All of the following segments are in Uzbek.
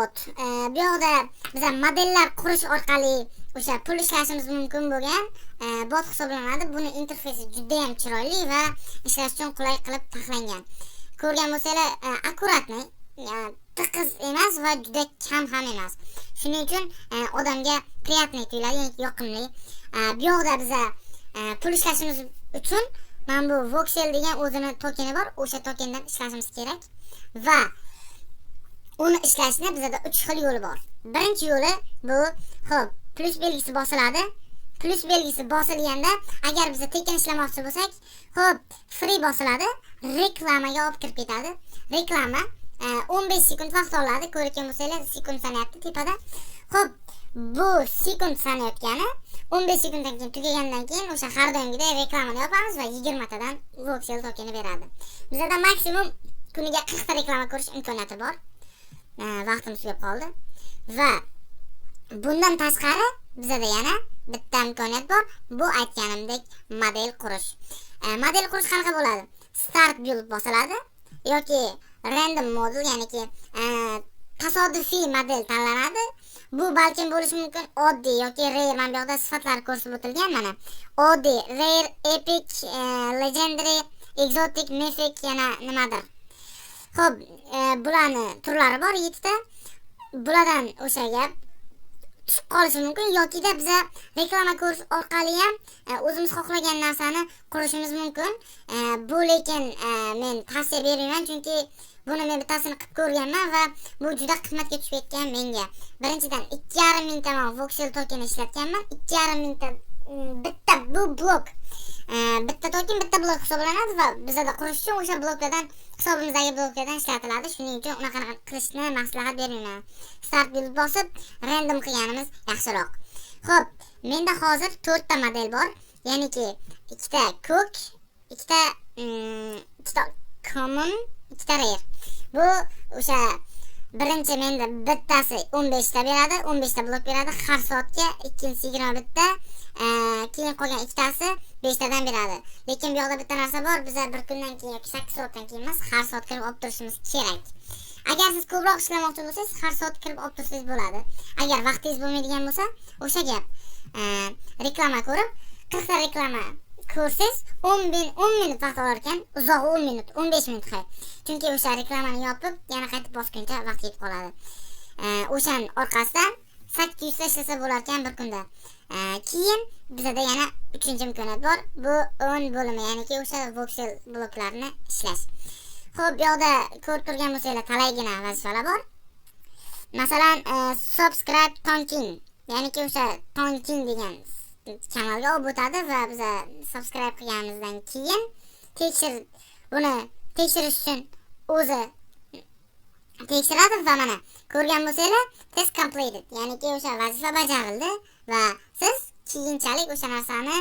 Bot. Bu yoqda biza modellar qurish orqali o'sha pul ishlashimiz mumkin bo'lgan bot hisoblanadi. Buni interfeysi juda ham chiroyli va ishlash uchun qulay qilib taxlangan. Ko'rgan bo'lsanglar, аккуратный, tiqiz emas va juda kam ham emas. Shuning uchun odamga приятный tuyuladi, ya'ni yoqimli. Bu yoqda biza pul ishlashimiz uchun mana bu Voxel degan o'zini tokeni bor, o'sha tokendan ishlashimiz kerak va uni ishlashni bizada 3 xil yo'li bor. Birinchi yo'li bu, xo'p, plyus belgisi bosiladi. Plyus belgisi bosilganda, agar biz tekin ishlamoqchi bo'lsak, xo'p, free bosiladi, reklamaga olib kirib ketadi. Reklama 15 sekund vaqt oladi. Ko'rgan bo'lsanglar, sekund sanayapti tepada. Xo'p, bu sekund sanayotgani 15 sekunddan keyin tugagandan keyin o'sha har doimgidek reklamani yopamiz va 20 tadan Voxel tokeni beradi. Bizada maksimum kuniga 40 ta reklama ko'rish imkoniyati bor. Vaqtimiz tugab qoldi. Va bundan tashqari bizada yana bitta imkoniyat bor. Bu aytganimdek model qurish. Model qurish qanaqa bo'ladi? Start build bosiladi yoki random model, ya'niki tasodifiy model tanlanadi. Bu balkim bo'lishi mumkin oddiy yoki rare. Mana bu yoqda sifatlar ko'rsatib o'tilgan mana. Oddiy, rare, epic, legendary, exotic, mythic, yana nimadir. Xo'p, bularni turlari bor 7 ta. Bulardan o'sha gap tushib qolishi mumkin yokida biza reklama ko'rish orqali ham o'zimiz xohlagan narsani qurishimiz mumkin. Bu lekin men tavsiya bermayman, chunki buni men bittasini qilib ko'rganman va bu juda qimmatga tushib ketgan menga. Birinchidan 2,5 mingta man Voxel token ishlatganman. 2,5 mingta bitta bu blok. Bitta token bitta blok hisoblanadi va bizada qurish uchun o'sha bloklardan, hisobimizdagi bloklardan ishlatiladi. Shuning uchun unaqa qilishni maslahat bermayman. Start build bosib random qilganimiz yaxshiroq. Xo'p, menda hozir 4 ta model bor. Ya'niki ikkita ko'k, ikkita common, ikkita rare. Bu o'sha birinchi menda bittasi 15 ta beradi, 15 ta blok beradi har soatga, ikkinchisi 21 ta, keyin qolgan ikkitasi 5 tadan beradi. Lekin bu yoqda bitta narsa bor, biza bir kundan keyin yoki 8 soatdan keyin emas, har soat kirib olib turishimiz kerak. Agar siz ko'proq ishlamoqchi bo'lsangiz, har soat kirib olib tursangiz bo'ladi. Agar vaqtingiz bo'lmaydigan bo'lsa, o'sha gap, reklama ko'rib, 40 ta reklama ko'rsangiz 10 minut vaqt olar ekan, uzog'i 10 minut, 15 minut hay. Chunki o'sha reklamani yopib, yana qaytib bosguncha vaqt yetib qoladi. O'shan orqasidan 800 ta ishlasa bo'lar ekan bir kunda. Keyin bizada yana 3-chi imkoniyat bor. Bu 10 bo'limi, ya'niki o'sha voxel bloklarni ishlash. Xo'p, bu yoqda ko'rib turgan bo'lsanglar, talaygina vazifalar bor. Masalan, subscribe Tonkin, ya'niki o'sha Tonkin degan kanalga olib o'tadi va biza subscribe qilganimizdan keyin buni tekshirish uchun o'zi tekshiradi va mana ko'rgan bo'lsanglar, test completed, ya'niki o'sha vazifa bajarildi va siz keyinchalik o'sha narsani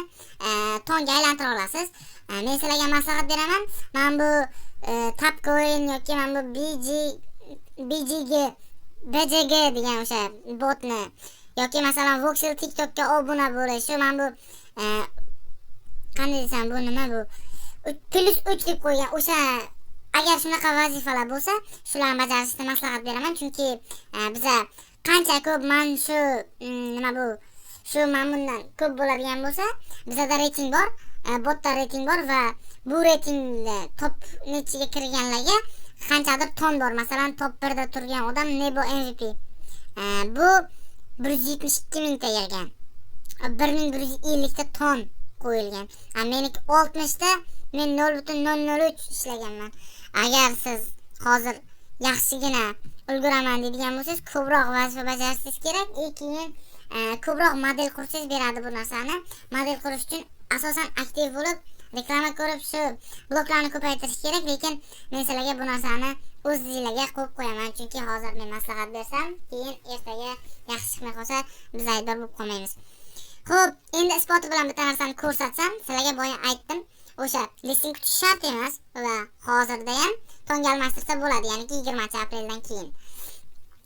tonga aylantira olasiz. Men sizlarga maslahat beraman. Mana bu Tapcoin yoki mana bu BGG, BGG degan o'sha botni yoki masalan Voxel TikTokka obuna bo'lish, shu mana bu qanday desam, bu nima bu? Plyus 3 deb qo'ygan o'sha, agar shunaqa vazifalar bo'lsa, shularni bajarishni maslahat beraman, chunki biza qancha ko'p mana shu, nima bu, shu mana bundan ko'p bo'ladigan bo'lsa, bizada reyting bor, botda reyting bor va bu reytingda top nechiga kirganlarga qanchadir ton bor. Masalan, top 1 da turgan odam Nebo MVP. Bu 172 mingta yig'gan. 1150 ta ton qo'yilgan. Meniki 60 ta, men 0.003 ishlaganman. Agar siz hozir yaxshigina ulguraman deydigan bo'lsangiz, ko'proq vazifa bajarishingiz kerak. Keyin ko'proq model qursangiz beradi bu narsani. Model qurish uchun asosan aktiv bo'lib, reklama ko'rib, shu bloklarni ko'paytirish kerak, lekin men sizlarga bu narsani o'zingizlarga qo'yib qo'yaman, chunki hozir men maslahat bersam, keyin ertaga yaxshi chiqmay qolsa, biz aybdor bo'lib qolmaymiz. Xo'p, endi isboti bilan bitta narsani ko'rsatsam, sizlarga boya aytdim, o'sha listing kutish shart emas va hozirda ham tonga almashtirsa bo'ladi, ya'niki 20-apreldan keyin.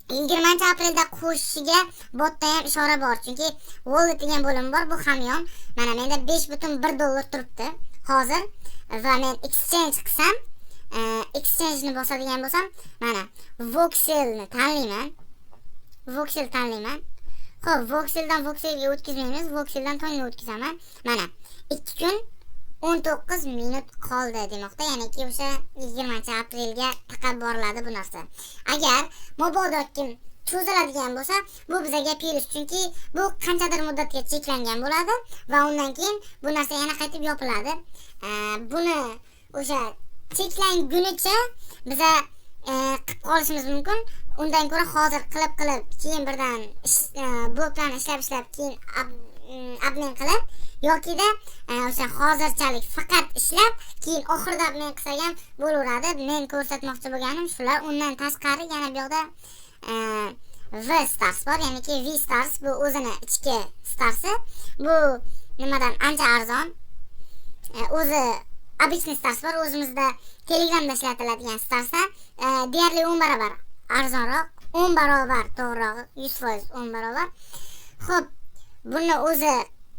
20-aprelda qo'shishiga botda ham ishora bor, chunki wallet degan bo'lim bor, bu hamyon. Mana menda 5.1 dollar turibdi hozir va men exchange qilsam, exchange ni bosadigan bo'lsam, mana Voxelni tanlayman. Voxel tanlayman. Xo'p, Voxeldan Voxelga o'tkazmaymiz, Voxeldan Tonga o'tkazaman. Mana 2 kun 19 minut qoldi demoqda, ya'niki o'sha 20-aprelga taqab boriladi bu narsa. Agar mabodo kim cho'ziladigan bo'lsa, bu bizaga plyus, chunki bu qanchadir muddatga cheklangan bo'ladi va undan keyin bu narsa yana qaytib yopiladi. Buni o'sha cheklangunicha biza qilib qolishimiz mumkin. Undan ko'ra hozir qilib keyin birdan bloklarni ishlab keyin обмен qilib, yokida o'sha hozirchalik faqat ishlab keyin oxirida обмен qilsak ham bo'laveradi. Men ko'rsatmoqchi bo'lganim shular. Undan tashqari yana bu yoqda V Stars bor, ya'niki V Stars bu o'zini ichki Starsi. Bu nimadan ancha arzon. O'zi обычный Stars bor, o'zimizda Telegramda ishlatiladigan Starsdan deyarli 10 barobar arzonroq, 10 barobar to'g'rirog'i, 100% 10 barobar. Xo'p, buni o'zi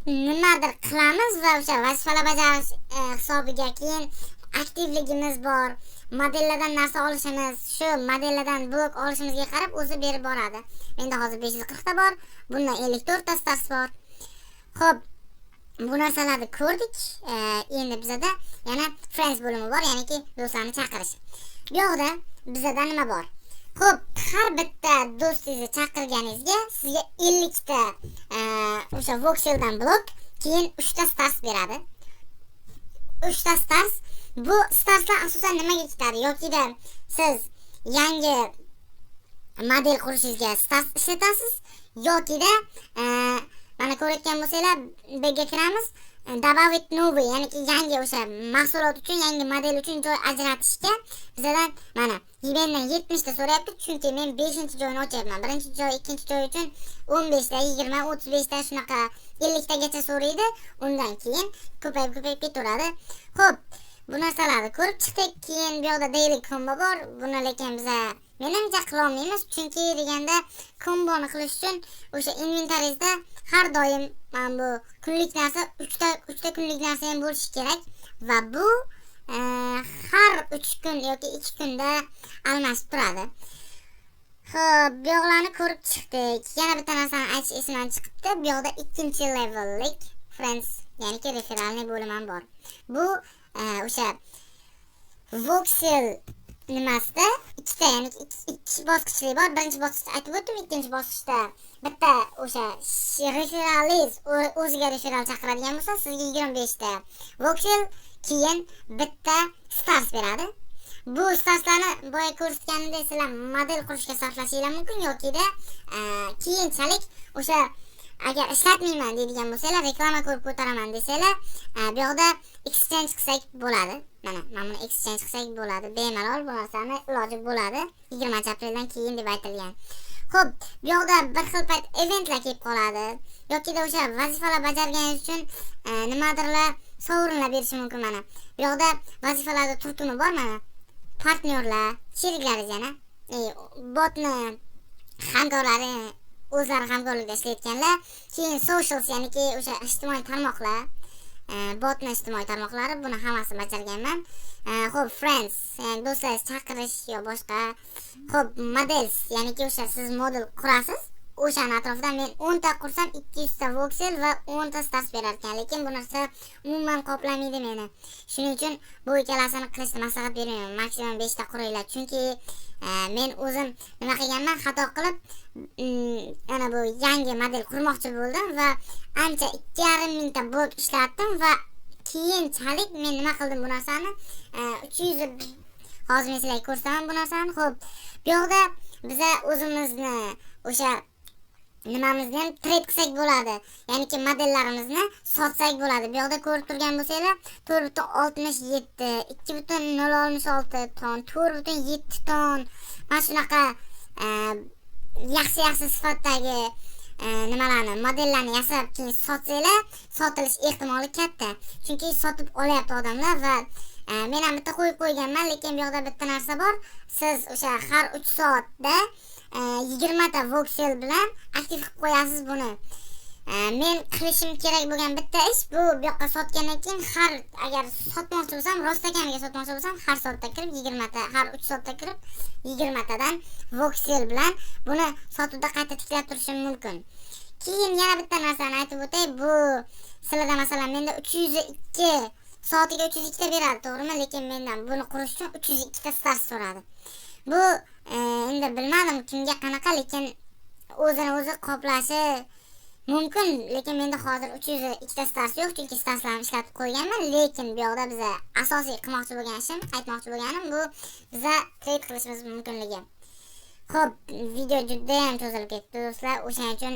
nimadir qilamiz va o'sha vazifalar bajarish hisobiga keyin aktivligimiz bor, modellardan narsa olishimiz, shu modellardan blok olishimizga qarab o'zi berib boradi. Menda hozir 540 ta bor, bundan 54 ta Stars bor. Xo'p, bu narsalarni ko'rdik. Endi bizada yana Friends bo'limi bor, ya'niki do'stlarni chaqirish. Bu yoqda bizada nima bor? Xo'p, har bitta do'stingizni chaqirganingizga sizga 50 ta o'sha Voxeldan blok, keyin 3 ta Stars beradi. 3 ta Stars. Bu Starslar asosan nimaga ketadi? Yokida siz yangi model qurishingizga Stars ishlatasiz, yokida mana ko'rayotgan bo'lsanglar, bu yerga kiramiz, добавить новый, ya'niki yangi o'sha mahsulot uchun, yangi model uchun joy ajratishga bizadan mana mendan 70 ta so'rayapti, chunki men 5-joyni ochyapman. Birinchi joy, ikkinchi joy uchun 15 ta, 20, 35 ta, shunaqa 50 tagacha so'raydi. Undan keyin ko'payib ketaveradi. Xo'p, bu narsalarni ko'rib chiqdik. Keyin bu yoqda daily combo bor. Buni lekin biza menimcha qila olmaymiz, chunki deganda komboni qilish uchun o'sha inventaringizda har doim mana bu kunlik narsa, 3 ta kunlik narsa ham bo'lishi kerak va bu har 3 kun yoki 2 kunda almashib turadi. Xo'p, bu yoqlarni ko'rib chiqdik. Yana bitta narsani aytish esimdan chiqibdi. Bu yoqda 2-levellik Friends, ya'niki referalniy bo'lim ham bor. Bu o'sha Voxel nimasida ikkita, ya'ni ikki bosqichli bor. Birinchi bosqichda aytib o'tdim, ikkinchi bosqichda bitta o'sha referaliz o'ziga referal chaqiradigan bo'lsa, sizga 25 ta Voxel, keyin bitta Stars beradi. Bu Starslarni boya ko'rsatganimdek sizlar model qurishga sarflashinglar mumkin, yokida keyinchalik o'sha agar ishlatmayman deydigan bo'lsanglar, reklama ko'rib ko'taraman desanglar, bu yoqda exchange qilsak bo'ladi. Mana buni exchange qilsak bo'ladi. Bemalol bu narsani iloji bo'ladi. 20-apreldan keyin deb aytilgan. Xo'p, bu yoqda bir xil payt eventlar kelib qoladi, yokida o'sha vazifalar bajarganingiz uchun nimadirlar sovrinlar berishi mumkin mana. Bu yoqda vazifalarning turkumi bor mana. Partnyorlar, sheriklaringiz yana, botni hamkorlari, o'zlari hamkorlikda ishlayotganlar, keyin socials, ya'niki o'sha ijtimoiy tarmoqlar, botni ijtimoiy tarmoqlari, buni hammasini bajarganman. Xo'p, friends, ya'ni do'stlar chaqirish yo boshqa. Xo'p, models, ya'niki o'sha siz model qurasiz, o'shani atrofida men 10 ta qursam 200 ta voxel va 10 ta stars berar ekan, lekin bu narsa umuman qoplamaydi meni. Shuning uchun bu ikkalasini qilishni maslahat bermayman. Maksimum 5 ta quringlar, chunki men o'zim nima qilganman, xato qilib ana bu yangi model qurmoqchi bo'ldim va ancha 2,5 mingta blok ishlatdim va keyinchalik men nima qildim bu narsani 300, hozir men sizlarga ko'rsataman bu narsani. Xo'p, bu yoqda biza o'zimizni o'sha nimamizni ham trade qilsak bo'ladi, ya'niki modellarimizni sotsak bo'ladi. Bu yoqda ko'rib turgan bo'lsanglar, 4.67, 2.066 ton, 4.7 ton, mana shunaqa yaxshi sifatdagi nimalarni, modellarni yasab keyin sotsanglar, sotilish ehtimoli katta. Chunki sotib olyapti odamlar va men ham bitta qo'yib qo'yganman, lekin bu yoqda bitta narsa bor. Siz o'sha har 3 soatda 20 ta voxel bilan aktiv qilib qo'yasiz buni. Men qilishim kerak bo'lgan bitta ish bu yoqqa sotgandan keyin har agar sotmoqchi bo'lsam, rostakamiga sotmoqchi bo'lsam, har soatda kirib 20 ta, har 3 soatda kirib 20 tadan voksel bilan buni sotuvda qayta tiklab turishim mumkin. Keyin yana bitta narsani aytib o'tay, bu sizlarda masalan menda 302 soatiga 302 ta beradi, to'g'rimi? Lekin mendan buni qurish uchun 302 ta stars so'radi. Bu endi bilmadim kimga qanaqa, lekin o'zini o'zi qoplashi mumkin, lekin menda hozir 302 ta stars yo'q, chunki starslarni ishlatib qo'yganman. Lekin bu yoqda biza asosiy qilmoqchi bo'lgan ishim, aytmoqchi bo'lganim bu biza trade qilishimiz mumkinligi. Xo'p, video juda ham cho'zilib ketdi do'stlar, o'shaning uchun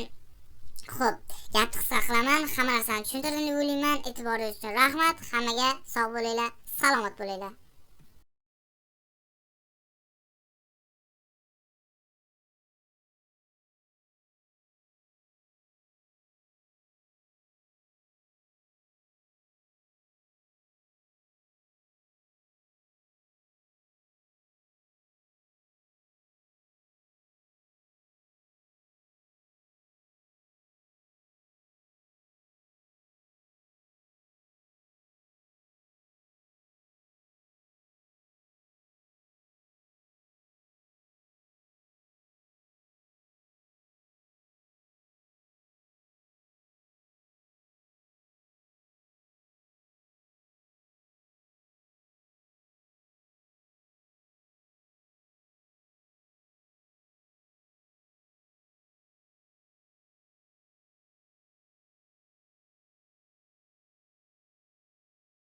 xo'p, gapni qisqa qilaman, hamma narsani tushuntirdim deb o'ylayman. E'tiboringiz uchun rahmat, hammaga sog' bo'linglar, salomat bo'linglar.